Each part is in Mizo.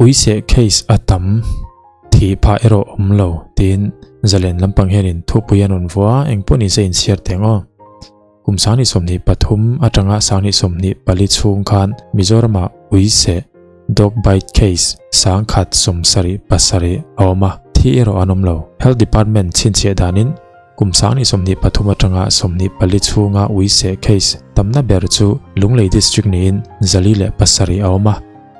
Uiseh case a tam thih phah erawh awm lo tiin zalen lampang hianin thupui an rawn vua a, engpawh nise inchhiar teh ang aw. Kum 2023 atanga 2024 chhung khan Mizoramah uiseh dog bite case 177 a awm a, thi erawh an awm lo. Health Department chhinchhiah danin Kum 2023 atanga 24 chhunga uiseh case tamna ber chu Lunglei District niin 407 a awm a,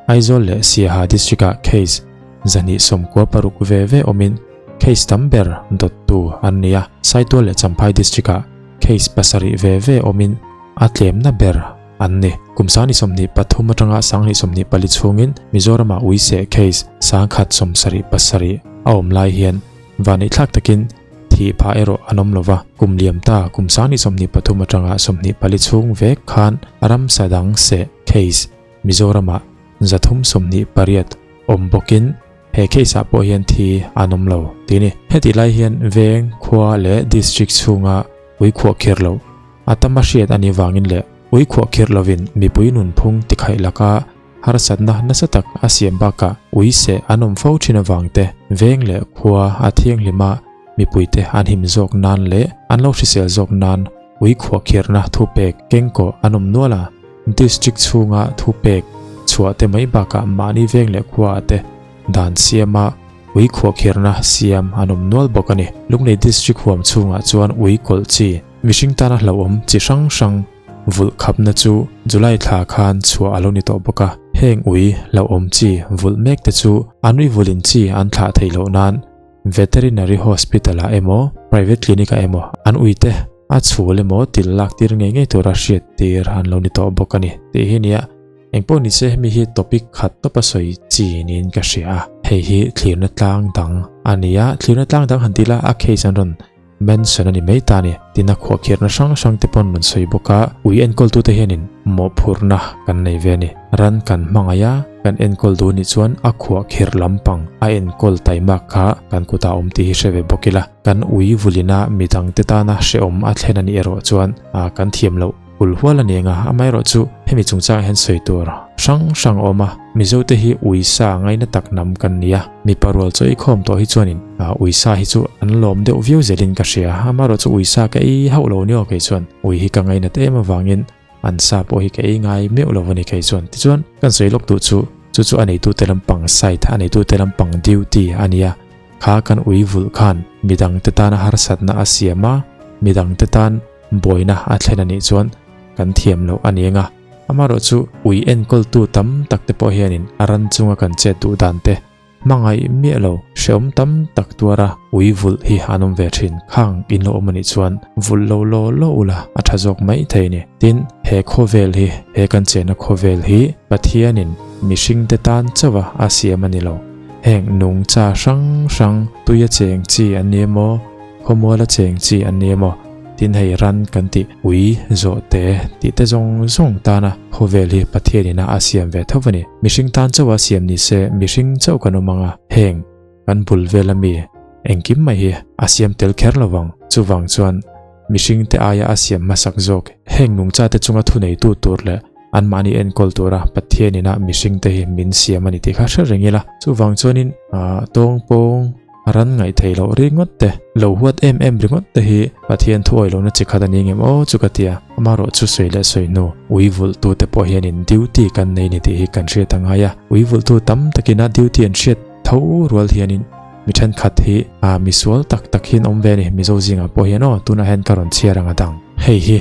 Aizawl leh Siaha District-ah case 296 ve ve awmin case tam ber dawttu an ni a, Saitual leh Champhai District-ah case pasarih ve ve awmin a tlemna ber an ni. Kum 2023 atanga 2024 chhungin Mizoramah uiseh case 177 a awm lai hian Vaneihthlak takin thih phah erawh an awm lova, kum liam ta kum 2023 atanga 24 chhung vek khan ramsa dang seh case Mizoramah 328 awm bawkin he case ah pawh hian thi an awm lo tih a ni. Hetih lai hian veng, khua leh district chhunga ui khuah khir loh a tam a hriat a nih vangin leh ui khuah khir lovin mipui nunphung tikhaih laka Harsatna nasa tak a siam bakah ui seh an awm fo thin avang te, veng leh khua a thianghlim a, mipuite an him zawk nan leh an lo hrisel zawk nan ui khuahkhirhna thupek kengkawh an awm nual a. District chhunga thupek chhuah te mai bakah mahni veng leh khua ah te dan siama ui khuahkhirhna siam an awm nual bawk a ni. Lunglei District huam chhungah chuan ui kawlh chi, mihring tana hlauhawm chi hrang hrang, Vulh khapna chu July thla khan chhuah a lo ni tawh bawk a, heng ui hlauhawm chi vulh mek te chu an ui vulhin chi an thlah theih loh nan Veterinary Hospital ah emaw Private Clinic ah emaw an ui te a chhul emaw til lak tir ngei ngei tura hriat tir an lo ni tawh bawk a ni tih hi nia. Engpawh ni se hemi hi topic khat tawpa sawi chi niin ka hria a, hei hi thlirna tlang dang a ni a, thlirna tlang dang han ti ila a case an rawn Mention a ni mai ta a ni. Tin a khuahkhirhna hrang hrang te pawn rawn sawi bawk a, ui enkawltute hianin mawhphurhna kan nei ve a ni. Ran kan hmangaih a, kan enkawl duh nih chuan a khuahkhirh lampang a enkawl taimak kha kan kutah a awm tih hi hre ve bawk ila. Kan ui vulina midangte tana hrehawm a thlen a nih erawh chuan kan thiam loh Ul hual a ni eng a, amaherawhchu hemi chungchangah hian sawi tur hrang hrang a awm a, Mizote hi uisa ngaina tak hnam kan ni a, mipa rual chaw ei khawm tawh hi chuanin uisa hi chu an lawm deuh viau zelin ka hria, amaherawhchu uisa ka ei hauh lo ni aw kei chuan ui hi ka ngainat em avangin an sa pawh hi ka ei ngai meuh lo a ni kei chuan. Tichuan kan sawi lawk duh chu chu chu a neitute lampang side, a neitute lampang duty a ni a, kha kan ui vulh khan midangte tana harsatna a siam a, midangte tan Buaina a thlen a nih chuan kan thiam loh a ni ang a, amaherawhchu ui enkawltu tam tak te pawh hianin a ran chunga kan chet duh dan te hmangaih miah lo hrehawm tam tak tuara ui vulh hi an awm ve thin. Khang in lo awm a nih chuan vulh lo law law ula a tha zawk mai thei a ni. Tin, he khawvel hi, he kan chenna khawvel hi Pathianin mihringte tan chauha a siam a ni lo. Heng nungcha hrang hrang tuia cheng chi an ni emaw, Khawmuala cheng chi an ni emaw? Tin hei ran kan tih ui zawh te tih te zawng zawng tana khawvel hi Pathian ina a siam ve tho a ni. Mihring tan chauh a siam ni se mihring chauh kan awm ang a, heng kan bul vel ami engkim mai hi a siam tel kher lo vang. Chuvang chuan mihring te aia a siam hmasak zawk heng nungcha te chunga thuneitu tur leh anmahni enkawl tura Pathian ina mihring te hi min siam a ni tih kha hre reng ila. Chuvang chuanin tawngpawng Ran ngaih theih loh ringawt te, lo huat em em ringawt te hi Pathian thu awih lohna chi khat a ni ngem aw chu ka ti a, amaherawh chu sawi leh sawi hnu, ui vulhtu te pawh hianin duty kan nei ni tih hi kan hriat a ngai a, ui vulhtu tam takina duty an hriat tho rual hianin mi thenkhat hi a misual tak tak hian awm ve a ni, Mizo zingah pawh hian aw tunah hian ka rawn chhiar ang a dang. Hei hi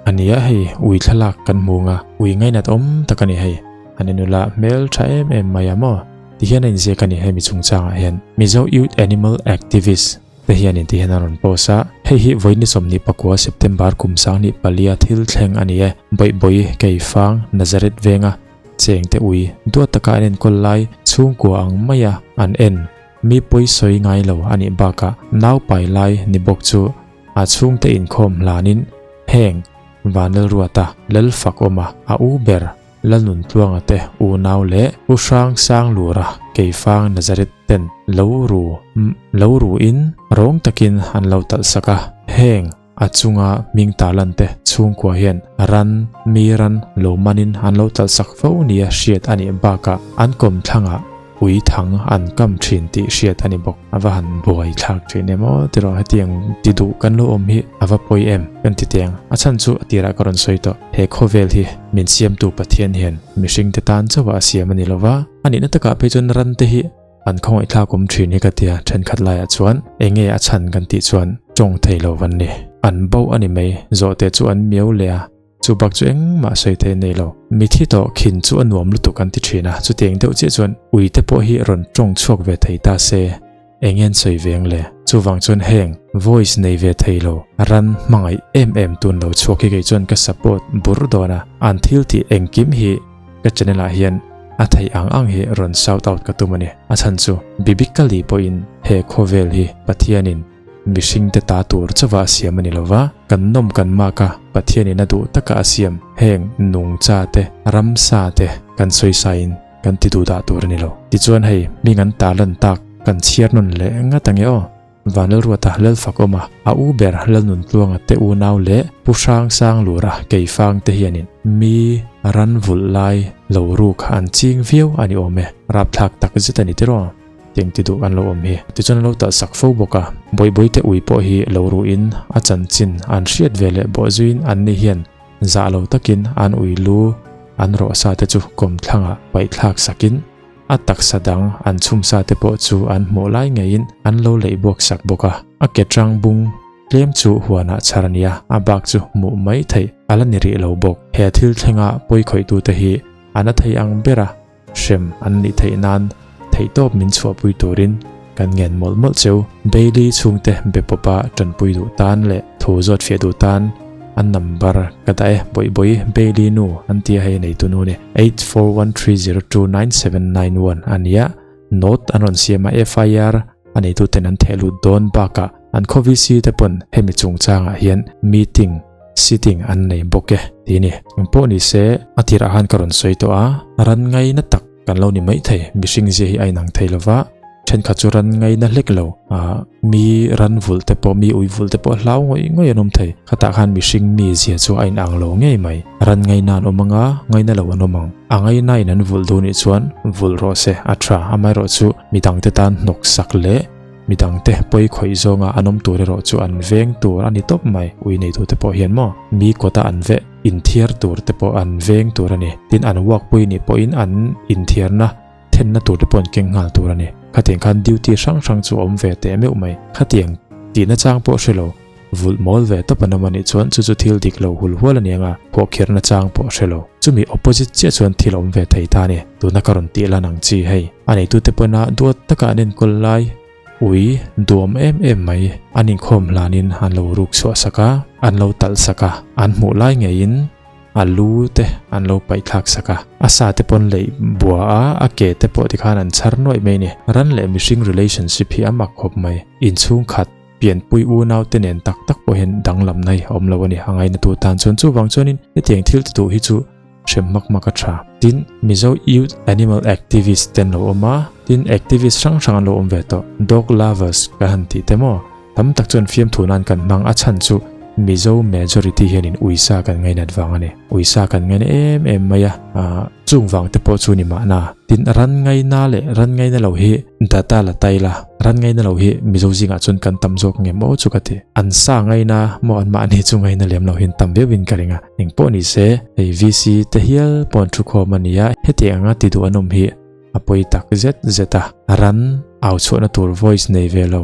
a nia hei ui thlalak kan hmu ang a, ui ngainat awm tak a ni hei, an inula hmel tha em em mai a maw? Ti hian a inziak a ni hemi chungchangah hian Mizo Youth Animal Activist te hianin ti hian a rawn post a, hei hi vawiin ni 24 September kum 2004 thil thleng a ni e, Bawihbawi Keifang Nazareth venga chengte ui duat taka an enkawl lai chhungkua ang maia an en mi pawi sawi ngai lo a nih bakah nau pai lai ni bawk chu a chhungte inkhawm hlanin heng Vanlalruata Lalfakawma a u ber Lalnuntluanga te unau leh U Hrang Sanglura Keifang Nazareth ten lo ru lo ruin rawng takin an lo talh sak a. Heng a chunga hming tarlan te chhungkua hian ran, mi ran lo manin an lo talh sak fo nia hriat a nih bakah an kawmthlangah. ui thang an kam thin tih hriat a ni bawk. A va han buai thlak thin em aw tiraw hetiang ti duh kan lo awm hi a va pawi em kan ti teng. A chhan chu a tirah ka rawn sawi tawh. He khawvel hi min siamtu Pathian hian mihringte tan chauha a siam a ni lova, a nihna takah phei chuan rante hi an khawngaih awm thin hi ka tia thenkhat laiah chuan enge a chhan kan tih chuan tawng thei lo van ni. An bo a ni mai, zawhte chu an miau leh a, chu bak chu engmah sawi thei nei lo. Mithi tawh khin chu a nuam lutuk an ti thin a, chutiang deuh chiah chuan uite pawh hi rawn tawng chhuak ve thei ta se, eng en sawi veng le. Chuvang chuan heng voice nei ve thei lo, ran hmangaih em em tun lo chhuak hi kei chuan ka support bur dawn a, an thil tih engkim hi ka channel ah hian a theih ang ang hi rawn shout out ka tum a ni. A chhan chu bibically pawhin he khawvel hi Pathianin mihringte ta tur chauha a siam a ni lova, kan nawm kan mak a, Pathianin a duh taka a siam heng nungcha te, ramsa te kan sawisain kan ti duh dah tur a ni lo. Tichuan hei hming an tarlan tak kan chhiar nawn leh ngat ange aw. Vanlalruata Lalfakawma, a u ber Lalnuntluanga te unau leh Pu Hrangsang Lura Keifang te hianin mi ran vulh lai lo ruk an ching viau a ni awm e. Rapthlak tak zet a ni tiraw? Tiang ti duh an lo awm hi. Tichuan an lo talh sak fo bawk a. Bawihbawi te ui pawh hi lo ruhin a chanchin an hriat ve leh bawh zuiin anni hian zah lo takin an ui lu an rawh sa te chu kawmthlangah paihthlak sakin a taksa dang an chhum sa te pawh chu an hmuh lai ngeiin an lo leih buak sak bawk a. A ke tang bung tlem chu huanah chhar a nia, a bak chu hmuh mai theih a la ni rih lo bawk. He thil thlenga pawikhawih-tute hi an a thei ang ber a, hrem an nih theih nan theihtawp min chhuahpui turin kan ngen mawlh mawlh cheu. Bailey chhungte be pawpa tanpui duh tan leh thu zawt fiah duh tan an number ka dah e, Bawihbawi Bailey nu an tia hei neitu nu ni 8413029791 a nia, note an rawn siam a FIR a neitu ten an theh lut dawn bakah an khaw VC te pawn hemi chungchangah hian meeting sitting an nei bawk e tih a ni. Engpawh ni se a tirah khan ka rawn sawi tawh a, ran ngaina tak kan lo ni mai thei, mihring zia hi a inang thei lova, thenkhat chu ran ngaina hlek lo, ah mi ran vulh te pawh mi ui vulh te pawh hlau ngawih ngawih an awm thei, khatah khan mihring mi zia chu a inang lo ngei mai, ran ngaina an awm anga ngaina lo an awm ang, a ngaina in an vulh duh nih chuan vulh rawh se a tha, amaherawh chu midangte tan hnawk sak leh Midangte pawi khawih zawnga an awm tur erawh chu an veng tur a ni tawp mai. Ui neitute pawh hian maw mi kawta an veh inthiar tur te pawh an veng tur a ni. Tin, an work pui nih pawhin an inthiarna thenna tur te pawh an keng nghal tur a ni. Khatiang khan duty hrang hrang chu a awm ve teh meuh mai. Khatiang tihna chang pawh hre lo. Vulh mawl ve tawp an awm a nih chuan chu chu thil dik lo hul hual a ni ang a, pawhkhirna chang pawh hre lo. Chumi opposite chiah chuan thil a awm ve thei ta a ni. Tuna ka rawn tih lan ang chi hei. A neitute pawina duat taka an enkawl lai ui duam em em mai an inkhawm hlanin an lo ruk chhuah sak a, an lo talh sak a, an hmuh lai ngeiin a lu te an lo paih thlak sak a, a sa te pawn leih bua a, a ke te pawh tikhan an chhar nuaih mai a ni. Ran leh mihring relationship hi a mak khawp mai. Inchhung khat. Pianpui unau te nen tak tak pawh hian danglamna hi a awm lo a ni. A ngaina tu tan chuan chuvang chuanin hetiang thil ti duh hi chu hrem hmak hmak a tha. Tin, Mizo Youth Animal Activist te an lo awm a, tin activist hrang hrang an lo awm ve tawh. Dog lovers kan han tih te maw? Tam tak chuan fiamthu nan kan hmang a chhan chu Mizo majority hianin uisa kan ngainat vang a ni. Uisa kan ngaina em em mai a, chung vang te pawh chu ni mahna. Tin, ran ngaina leh ran ngaina lo hi data la tai la, ran ngaina lo hi Mizo zingah chuan kan tam zawk nge maw chu ka ti. An sa ngaina maw an mahni chu ngaina lem lo hian tam viauin ka ring a. Eng pawh ni se, hei VC te hial pawh an thu khawm a nia, hetiang anga ti duh an awm hi a pawi tak zet zet a. Ran au chhuahna tur voice nei ve lo.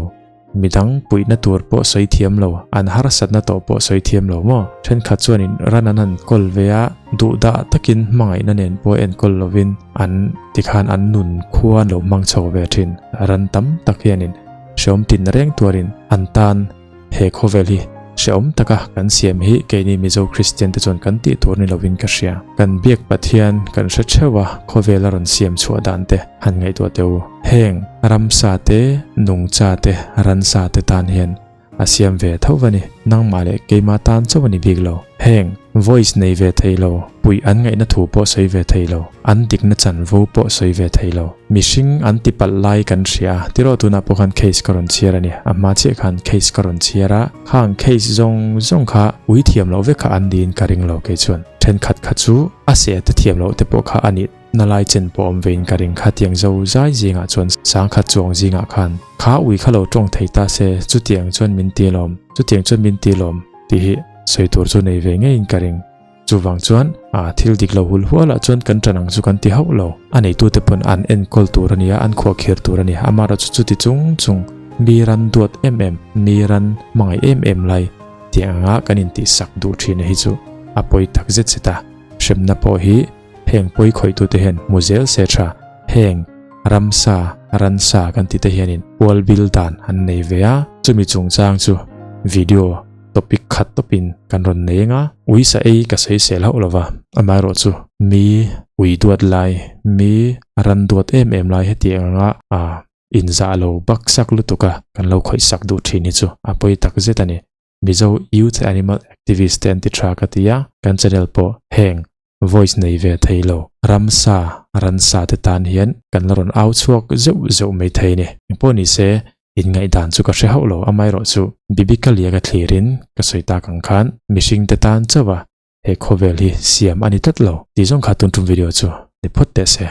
Midang puihna tur pawh sawi thiam lo, an harsatna tawh pawh sawi thiam lo maw? Thenkhat chuanin ran an han kawl ve a, duhdah takin hmangaihna nen pawh enkawl lovin an tikhan an nun khua an lo hmang chho ve thin. Ran tam tak hianin hreawm tin reng tuarin an tan he khawvel hi hreawm taka kan siam hi keini Mizo Kristian te chuan kan tih tur ni lovin ka hria. Kan biak Pathian kan hre theuh a, khawvel a rawn siam chhuah dan te han ngaihtuah teh u. Heng ramsa te, nungcha te, ransa te tan hian a siam ve tho va ni. Nangmah leh keimah tan chauh a ni bik lo. Heng voice nei ve thei lo, puih an ngaihna thu pawh sawi ve thei lo, an dikna chanvo pawh sawi ve thei lo. Mihring an ti palh lai kan hria a, tiraw tunah pawh khan case ka rawn chhiar a ni. A hma chiah khan case ka rawn chhiar a, khang case zawng zawng kha ui thiam loh vek kha an niin ka ring lo kei chuan. Thenkhat kha chu a seh te thiam loh te pawh kha a nih. na lai chen pawh awm vein ka ring khatiang zo zai zingah chuan sangkhat chuang zingah khan kha ui kha lo tawng thei ta se chutiang chuan min ti lawm chutiang chuan min ti lawm tih hi sawi tur chu nei ve ngeiin ka ring. Chuvang chuan a thil dik lo hul hualah chuan kan ṭan ang chu kan ti hauh lo. A neitute pawn an enkawl tur a nia, an khuahkhir tur a ni. Amaherawhchu chuti chung chung mi ran duat em em, mi ran hmangaih em em lai tiang anga kan intihsak duh ṭhin hi chu a pawi tak zet zet a. Hremna pawh hi heng pawi khawihtute hian hmu zel se tha. Heng ramsa, ransa kan tih te hianin pual bil dan an nei ve a, chumi chungchang chu video topic khat tawpin kan rawn nei eng a, ui sa ei ka sawi sel hauh lova, amaherawh chu mi ui duat lai, mi ran duat em em lai hetiang anga ah inzah lo bak sak lutuk a kan lo khawih sak duh thin hi chu a pawi tak zet a ni. Mizo Youth Animal Activist te an ti tha ka ti a, kan channel pawh heng voice nei ve thei lo ramsa ransa te tan hian kan la rawn au chhuak zeuh zeuh mai thei a ni. Engpawh ni se inngaihdan chu ka hre hauh lo amaherawh chu bibically a ka thlirin ka sawi tak ang khan mihring te tan chauh a he khawvel hi siam a ni tlat lo tih zawng kha tun tum video chu ni phawt teh se.